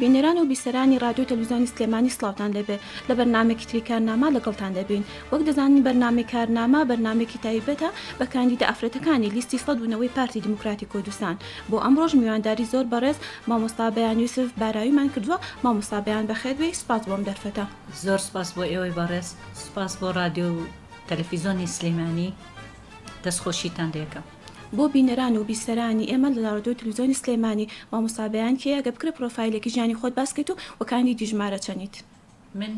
بینەران و بیسەرانی ڕادیۆ تەلویزیۆنی سلێمانی سڵاوتان لێبێ لە بەرنامەیەکی تری کارنامە لەگەڵتان دەبین وەک دەزانن بەرنامەی کارنامە بەرنامەیەکی تایبەتە بە کاندیدە ئافرەتەکانی لیستی 190 پارتی دیموکراتی کوردستان بۆ ئەمڕۆش میوانداری زۆر بەڕێز مامۆستا بەیان یوسف باراویمان کردووە مامۆستا بەیان بەخێر بێی سوپاس بۆ ئەم دەرفەتە. زۆر سوپاس بۆ ئێوەی بەڕێز سوپاس بۆ ڕادیۆ و تەلەفیزۆنی سلیمانی دەست خۆشیتان لێکەم. بۆ بینەران و بیسەرانی ئێمە لە ڕادیۆ و تەلەفزیۆنی سلێمانی مامۆستا بەیان کێیە گەر بکرێ پرۆفایلێکی ژیانی خۆت باس کەیت و وە کاندیدی ژمارە چەنیت؟ من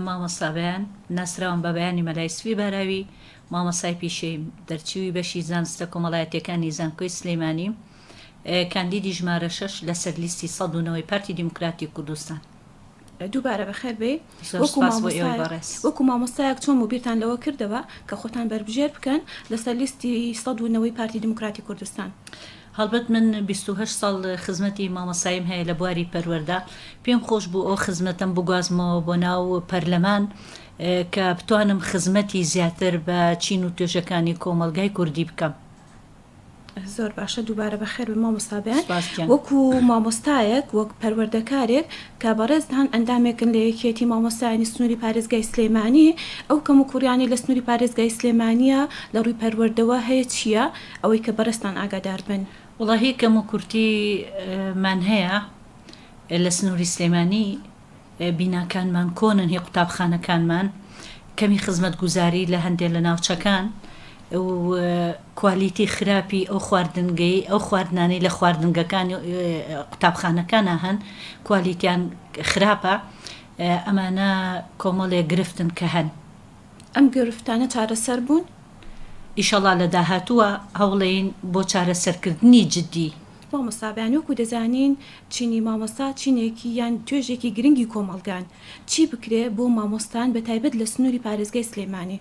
مامۆستا بەیان، ناسراوم بە بەیانی مەلا یوسفی باراوی، مامۆستای پیشەییم، دەرچووی بەشی زانستە کۆمەڵایەتییەکانی زانکۆی سلێمانیم، کاندیدی ژمارە شەش لەسەر لیستی 190 پارتی دیموکراتی کوردستان. دووبارە بەخێر بێی. زۆر وەکو سوپاس بۆ ئێوەی مامۆستایەک بەڕێز. وەکو مامۆستایەک چۆن بوو بیرتان لەوە کردەوە کە خۆتان بەربژێر بکەن لەسەر لیستی 190 پارتی دیموکراتی کوردستان؟ هەڵبەت من 28 ساڵ خزمەتی مامۆستاییم هەیە لە بواری پەروەردە، پێم خۆش بوو ئەو خزمەتەم بگوازمەوە بۆ ناو پەرلەمان کە بتوانم خزمەتی زیاتر بە چین و توێژەکانی کۆمەڵگای کوردی بکەم. زۆر باشە دووبارە بەخێر بێن مامۆستا بەیان سوپاس گیان. وەکو مامۆستایەک وەک پەروەردەکارێک کە بەڕێزتان ئەندامێکن لە یەکێتی مامۆستایانی سنووری پارێزگای سلێمانی ئەو کەموکوڕیانەی لە سنووری پارێزگای سلێمانییە لە ڕووی پەروەردەوە هەیە چییە ئەوەی کە بەڕێزتان ئاگادار بن؟ وەڵاهی کەموکورتی مان هەیە لە سنووری سلێمانی بیناکانمان کۆنن هی قوتابخانەکانمان، کەمی خزمەتگوزاری لە هەندێ لە ناوچەکان و کوالیتی خراپی ئەو خواردنگەی ئەو خواردنانەی لە خواردنگەکانی قوتابخانەکانا هەن کوالیتیان خراپە ئەمانە کۆمەڵێ گرفتن کە هەن. ئەم گرفتانە چارەسەر بوون؟ ئیشەڵا لە داهاتووە هەوڵێین بۆ چارەسەرکردنی جدی. مامۆستا بەیان وەکو دەزانین چینی مامۆستا چینێکی یان توێژێکی گرنگی کۆمەڵگان، چی بکرێ بۆ مامۆستان بە تایبەت لە سنووری پارێزگای سلێمانی؟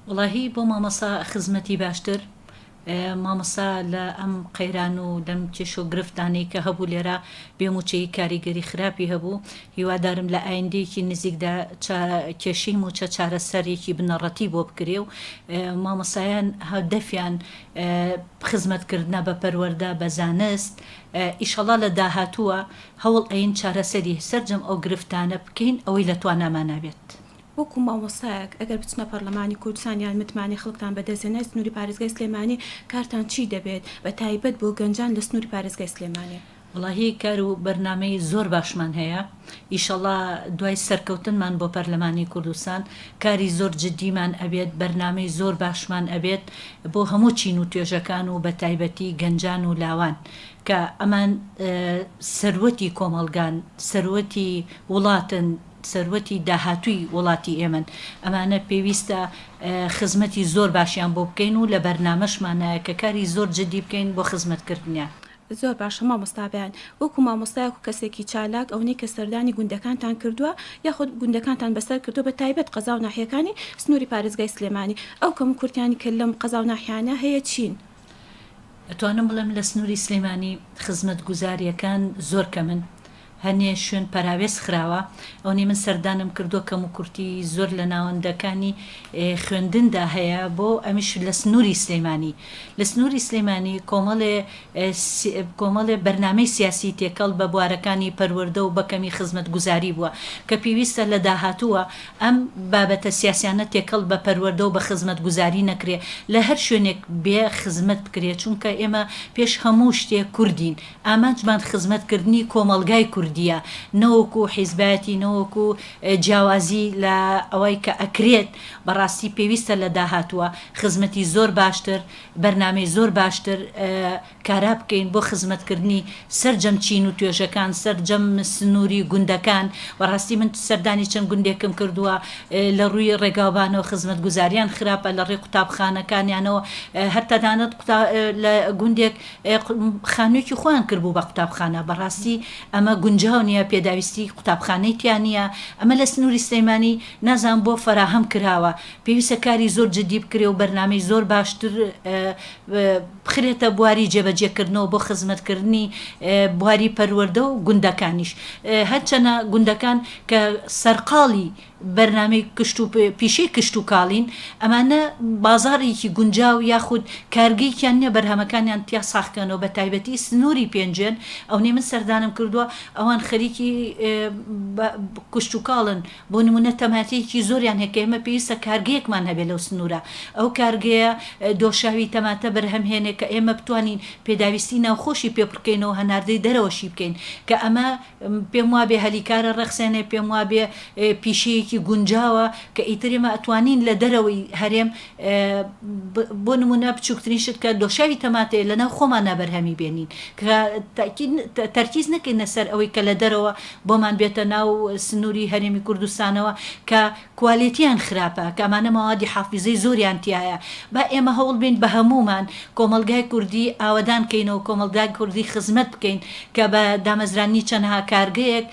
وەڵاهی بۆ مامۆستا خزمەتی باشتر مامۆستا لە ئەم قەیران و لەم کێشە و گرفتانەی کە هەبوو لێرە بێ مووچەیی کاریگەری خراپی هەبوو، هیوادارم لە ئایندەیەکی نزیکدا کێشەی مووچە چارەسەرێکی بنەڕەتی بۆ بکرێ و مامۆستایان هەدەفیان خزمەتکردنە بە پەروەردە بە زانست، ئیشەڵا لە داهاتووە هەوڵ ئەین چارەسەری سەرجەم ئەو گرفتانە بکەین ئەوەی لە توانامانا بێت. وەکو مامۆستایەک ئەگەر بچنە پەڕلەمانی کوردستان یان متمانەی خەڵکتان بەدەست هێنای سنوری پارێزگای سلێمانی کارتان چی دەبێت بە تایبەت بۆ گەنجان لە سنوری پارێزگای سلێمانی؟ وەڵاهی کار و بەرنامەی زۆر باشمان هەیە ئیشەڵا دوای سەرکەوتنمان بۆ پەرلەمانی کوردستان کاری زۆر جدیمان ئەبێت بەرنامەی زۆر باشمان ئەبێت بۆ هەموو چین و توێژەکان و بەتایبەتی گەنجان و لاوان کە ئەمان سەروەتی کۆمەڵگان سەروەتی وڵاتن سەروەتی داهاتووی وڵاتی ئێمەن، ئەمانە پێویستە خزمەتی زۆر باشیان بۆ بکەین و لە بەرنامەشمانایە کە کاری زۆر جدی بکەین بۆ خزمەتکردنیان. زۆر باشە مامۆستا بەیان، وەکو مامۆستایەک و کەسێکی چالاک ئەونەی کە سەردانی گوندەکانتان کردووە یاخود گوندەکانتان بەسەر کردووە بە تایبەت قەزا و ناحیەکانی سنووری پارێزگای سلێمانی ئەو کەموکورتیانەی کە لەم قەزا و ناحیانە هەیە چین؟ ئەتوانم بڵێم لە سنووری سلێمانی خزمەتگوزارییەکان زۆر کەمن، هەنێ شوێن پەراوێز خراوە، ئەونەی من سەردانم کردووە کەموکورتی زۆر لە ناوەندەکانی خوێندندا هەیە بۆ ئەمیش لە سنووری سلێمانی لە سنووری سلێمانی کۆمەڵێ کۆمەڵێ بەرنامەی سیاسی تێکەڵ بە بوارەکانی پەروەردە و بە کەمی خزمەتگوزاری بووە کە پێویستە لە داهاتووە ئەم بابەتە سیاسیانە تێکەڵ بە پەروەردە و بە خزمەتگوزاری نەکرێ لە هەر شوێنێک بێ خزمەت بکرێ چونکە ئێمە پێش هەموو شتێک کوردین ئامانجمان خزمەت کردنی کۆمەڵگای کوردیە نەوەکو حیزبایەتی نەوەکو جیاوازی لە ئەوەی کە ئەکرێت بەڕاستی پێویستە لە داهاتووە خزمەتی زۆر باشتر بەرنامەی زۆر باشتر کارا بکەین بۆ خزمەت کردنی سەرجەم چین و توێژەکان سەرجەم سنووری گوندەکان بەڕاستی من سەردانی چەند گوندێکم کردووە لە ڕووی ڕێگاوبانەوە خزمەتگوزاریان خراپە لە ڕێی قوتابخانەکانیانەوە هەر تەنانەت لە گوندێک خانوویەکی خۆیان کردبوو بە قوتابخانە، بەڕاستی ئەمە گونجاو نییە، پێداویستی قوتابخانەی تیا نییە، ئەمە لە سنووری سلێمانی نازانم بۆ فەراهەم کراوە، پێویستە کاری زۆر جدی بکرێ و بەرنامەی زۆر باشتر بخرێتە بواری جێبەجێکردنەوە بۆ خزمەتکردنی بواری پەروەردە و گوندەکانیش، هەرچەنە گوندەکان کە سەرقاڵی. بەرنامەی کشت و پیشەی کشتوکاڵین، ئەمانە بازاڕێکی گونجاو یاخود کارگەیەکیان نیە بەرهەمەکانیان تیا ساغ کەنەوە بە تایبەتی سنووری پێنجوێن ئەونەی من سەردانم کردووە ئەوان خەریکی کشتوکاڵن بۆ نموونە تەماتەیەکی زۆریان هەیە کە ئێمە پێویستە کارگەیەکمان هەبێت لەو سنوورە ئەو کارگەیە دۆشاوی تەماتە بەرهەم هێنێ کە ئێمە بتوانین پێداویستی ناوخۆشی پێ پڕکەینەوە هەناردەی دەرەوەشی بکەین کە ئەمە پێم وابێ هەلی کارە ڕەخسێنێ، پێم وابێ پیشەیەکی گونجاوە کە ئیتر ئێمە ئەتوانین لە دەرەوەی هەرێم بۆ نموونە بچووکترین شت کە دۆشاوی تەماتەیە لەناو خۆمانا بەرهەمی بێنین کە تەرکیز نەکەینە سەر ئەوەی کە لە دەرەوە بۆمان بێتە ناو سنووری هەرێمی کوردستانەوە کە کوالێتیان خراپە کە ئەمانە مەوادی حافیزەی زۆریان تیایە با ئێمە هەوڵ بەین بە هەموومان کۆمەڵگای کوردی ئاوەدان کەینەوە کۆمەڵگای کوردی خزمەت بکەین کە بە دامەزراندنی چەندها کارگەیەک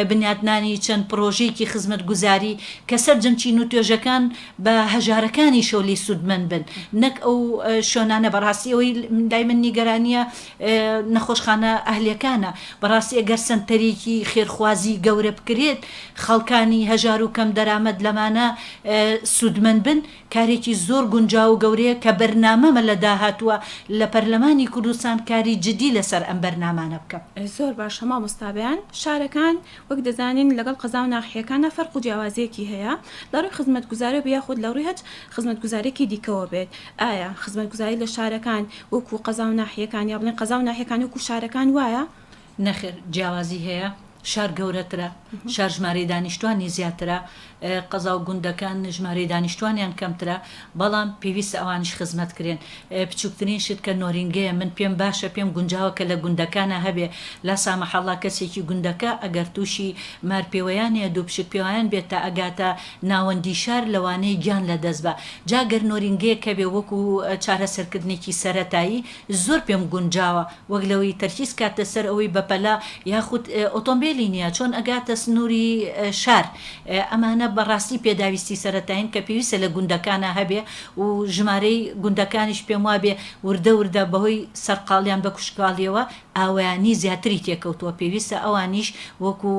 بنیاتنانی چەند پڕۆژەیەکی خزمەتگوزاری کە سەرجەم چین و توێژەکان بە هەژارەکانیشەوە لێی سوودمەند بن نەک ئەو شوێنانە بەڕاستی ئەوەی لای من نیگەرانیە نەخۆشخانە ئەهلیەکانە بەڕاستی ئەگەر سەنتەرێکی خێرخوازی گەورە بکرێت خەڵکانی هەژار و کەم دەرامەت لەمانە سوودمەند بن کارێکی زۆر گونجاو و گەورەیە کە بەرنامەمە لە داهاتووە لە پەرلەمانی کوردستان کاری جدی لەسەر ئەم بەرنامانە بکەم. زۆر باشە مامۆستا بەیان شارەکان وەک دەزانین لەگەڵ قەزا و ناحیەکانا فەرق و جیاوازیەکی هەیە لە ڕووی خزمەتگوزاریەوە بێ یاخود لە ڕووی هەچ خزمەتگوزاریەکی دیکەوە بێت ئایا خزمەتگوزاری لە شارەکان وەکو قەزا و ناحیەکان یا بڵێن قەزا و ناحیەکان وەکو شارەکان وایە؟ نەخێر جیاوازی هەیە شار گەورەترە شار ژمارەی دانیشتوانی زیاترە قەزا و گوندەکان ژمارەی دانیشتوانیان کەمترە بەڵام پێویستە ئەوانیش خزمەت کرێن بچوکترین شت کە نۆرینگەیە من پێم باشە پێم گونجاوە کە لە گوندەکانا هەبێ لا سامحەڵا کەسێکی گوندەکە ئەگەر توشی مار پێوەیانەیە دووپشک پێوایان بێت تا ئەگاتە ناوەندی شار لەوانەیە گیان لە دەست با جا گەر نۆرینگەیەک هەبێ وەکو چارەسەرکردنێکی سەرەتایی زۆر پێم گونجاوە وەک لەوەی تەرکیز کاتە سەر ئەوەی بەپەلە یاخود ئۆتۆمبێلی نیە چۆن ئەگاتە سنوری شار ئەمانە بەڕاستی پێداویستی سەرەتایین کە پێویستە لە گوندەکانا هەبێ و ژمارەی گوندەکانیش پێم وابێ وردە وردە بەهۆی سەرقاڵیان بە کوشتکاڵیەوە ئاوەیانی زیاتری تێکەوتووە پێویستە ئەوانیش وەکو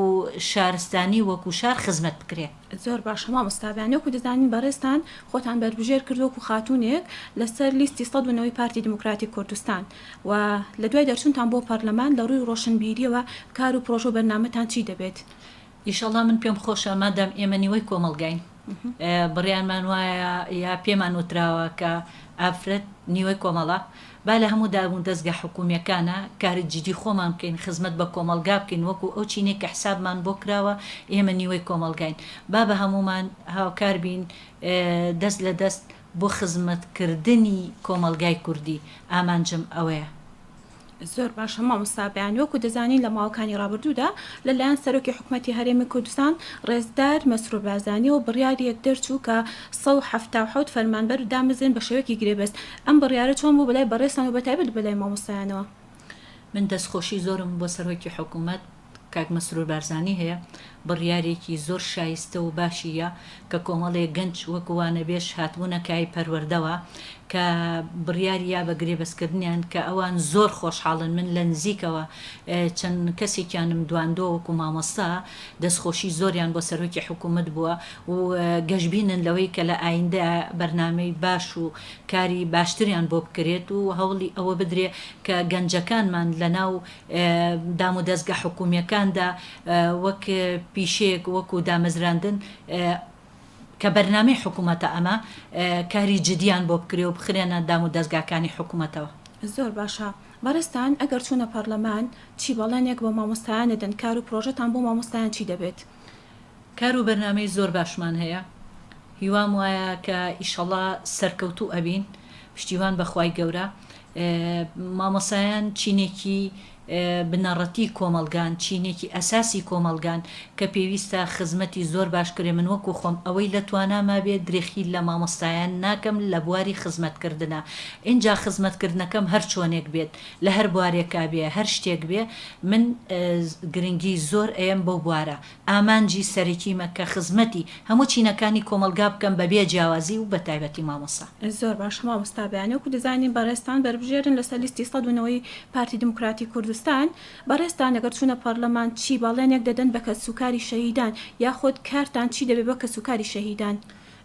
شارستانی وەکو شار خزمەت بکرێ. زۆر باشە مامۆستا بیان وەکو دەزانین بەڕێزتان خۆتان بەربژێر کرد وەکو خاتوونێک لەسەر لیستی 190 پارتی دیموکراتی کوردستان و لە دوای دەرچوونتان بۆ پەرلەمان لە ڕووی ڕۆشنبیریەوە کار و پرۆژە و بەرنامەتان چی دەبێت؟ ئیشەڵا من پێم خۆشە مادام ئێمە نیوەی کۆمەڵگاین بڕیارمان وایە یا پێمان وتراوە کە ئافرەت نیوەی کۆمەڵە با لە هەموو دام و دەزگا حکومیەکانا کاری جدی خۆمان بکەین خزمەت بە کۆمەڵگا بکەین وەکو ئەو چینەی کە حسابمان بۆ کراوە ئێمە نیوەی کۆمەڵگاین با بە هەموومان هاوکار بین دەست لە دەست بۆ خزمەت کردنی کۆمەڵگای کوردی ئامانجم ئەوەیە. زۆر باشە مامۆستا بەیان وەکو دەزانین لە ماوەکانی ڕابردوودا لە لایەن سەرۆکی حکومەتی هەرێمی کوردستان ڕێزدار مەسرور بارزانیەوە بڕیاریەک دەرچوو کە 177 فەرمانبەر دامەزرێن بە شێوەیەکی گرێبەست ئەم بڕیارە چۆن بوو بەلای بەڕێزتان و بەتایبەت بەلای مامۆستایانەوە؟ من دەستخۆشی زۆرم بۆ سەرۆکی حکومەت کاک مەسرور بارزانی هەیە، بڕیارێکی زۆر شایستە و باشی یە کە کۆمەڵێک گەنج وەکو وانەبێژ هاتبوونە کایەی پەروەردەوە کە بڕیاری یا بە گرێبەستکردنیان کە ئەوان زۆر خۆشحاڵن من لە نزیکەوە چەند کەسێکیانم دواندووە وەکو مامۆستا دەستخۆشی زۆریان بۆ سەرۆکی حکوومەت بووە و گەشبینن لەوەی کە لە ئایندە بەرنامەی باش و کاری باشتریان بۆ بکرێت و هەوڵی ئەوە بدرێ کە گەنجەکانمان لەناو دامودەزگە حکوومییەکاندا وەک پیشەیەک وەکو دامەزراندن کە بەرنامەی حکوومەتە ئەمە کاری جدیان بۆ بکرێ و بخرێنە دامودەزگاکانی حکوومەتەوە. زۆر باشە بەڕێزتان ئەگەر چوونە پەڕلەمان چی بەڵێنێک بە مامۆستایان ئەدەن کار و پرۆژەتان بۆ مامۆستایان چی دەبێت؟ کار و بەرنامەی زۆر باشمان هەیە هیوام وایە کە ئیشەڵا سەرکەوتوو ئەبین پشتیوان بە خوای گەورە مامۆسایان چینێکی بنەڕەتی کۆمەڵگان چینێکی ئەساسی کۆمەڵگان کە پێویستە خزمەتی زۆر باش کرێ من وەکو خۆم ئەوەی لە تواناما بێ درێخی لە مامۆستایان ناکەم لە بواری خزمەت کردنا ئینجا خزمەت کردنەکەم هەر چۆنێک بێت لە هەر بوارێکا بێ هەر شتێک بێ من گرنگی زۆر ئەیەم بەو بوارە ئامانجی سەرەکیمە کە خزمەتی هەموو چینەکانی کۆمەڵگا بکەم بە بێ جیاوازی و بە تایبەتی مامۆستا. زۆر باشە مامۆستا بەیانی وەکو دەزانین بەڕێزتان بەربژێرن لەسەر لیستی 190 پارتی دیموکراتی کوردستان. کوردستان، بەڕێزتان ئەگەر چوونە پەڕلەمان چی بەڵێنێک دەدەن بە کەسوکاری شەهیدان یاخود کارتان چی دەبێت بۆ کەسوکاری شەهیدان؟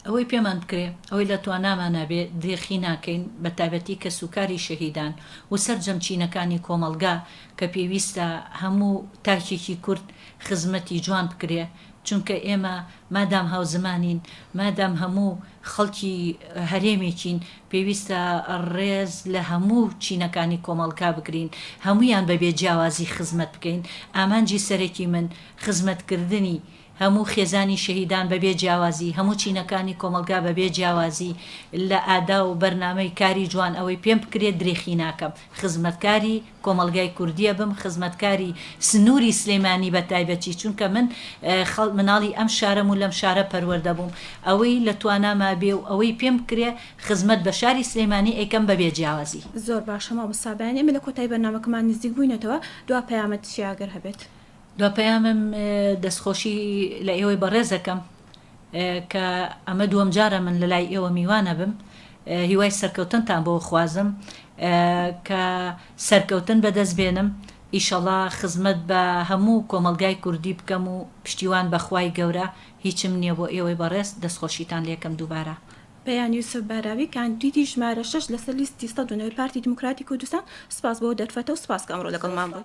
ئەوەی پێمان بکرێ، ئەوەی لە توانامانا بێ درێخی ناکەین، بە تایبەتی کەسوکاری شەهیدان و سەرجەم چینەکانی کۆمەڵگا کە پێویستە هەموو تاکێکی کورد خزمەتی جوان بکرێ، چونکە ئێمە مادام هاوزمانین، مادام هەموو خەڵکی هەرێمێکین، پێویستە ڕێز لە هەموو چینەکانی کۆمەڵگا بگرین، هەموویان بە بێ جیاوازی خزمەت بکەین، ئامانجی سەرەکی من خزمەتکردنی هەموو خێزانی شەهیدان بەبێ جیاوازی، هەموو چینەکانی کۆمەڵگا بەبێ جیاوازی لە ئادا و بەرنامەی کاری جوان ئەوەی پێم بکرێت درێخی ناکەم خزمەتکاری کۆمەڵگای کوردیە بم خزمەتکاری سنوری سلێمانی بە تایبەتی چونکە من خەڵ مناڵی ئەم شارەم و لەم شارە پەروەردە بووم ئەوەی لە تواناما بێ و ئەوەی پێم بکرێ خزمەت بە شاری سلێمانی ئەیکەم بەبێ جیاوازی. زۆر باشە مامۆستا بەیانی ئێمە لە کۆتایی بەرنامەکەمان نزیک بووینەتەوە دوا پەیامت چیە گەر هەبێت؟ دوا پەیامم دەستخۆشی لە ئێوەی بەڕێز ئەکەم کە ئەمە دووەم جارە من لە لای ئێوە میوان ئەبم هیوای سەرکەوتنتان بۆ خوازم کە سەرکەوتن بەدەست بێنم ئیشەڵا خزمەت بە هەموو کۆمەڵگای کوردی بکەم و پشتیوان بە خوای گەورە هیچم نییە بۆ ئێوەی بەڕێز دەستخۆشیتان لێکەم دووبارە. بەیان یوسف باراوی کاندیدی ژمارە شەش لەسەر لیستی 190 پارتی دیموکراتی کوردستان سوپاس بۆ دەرفەتە و سوپاس کە ئەمڕۆ لەگەڵمان بووی.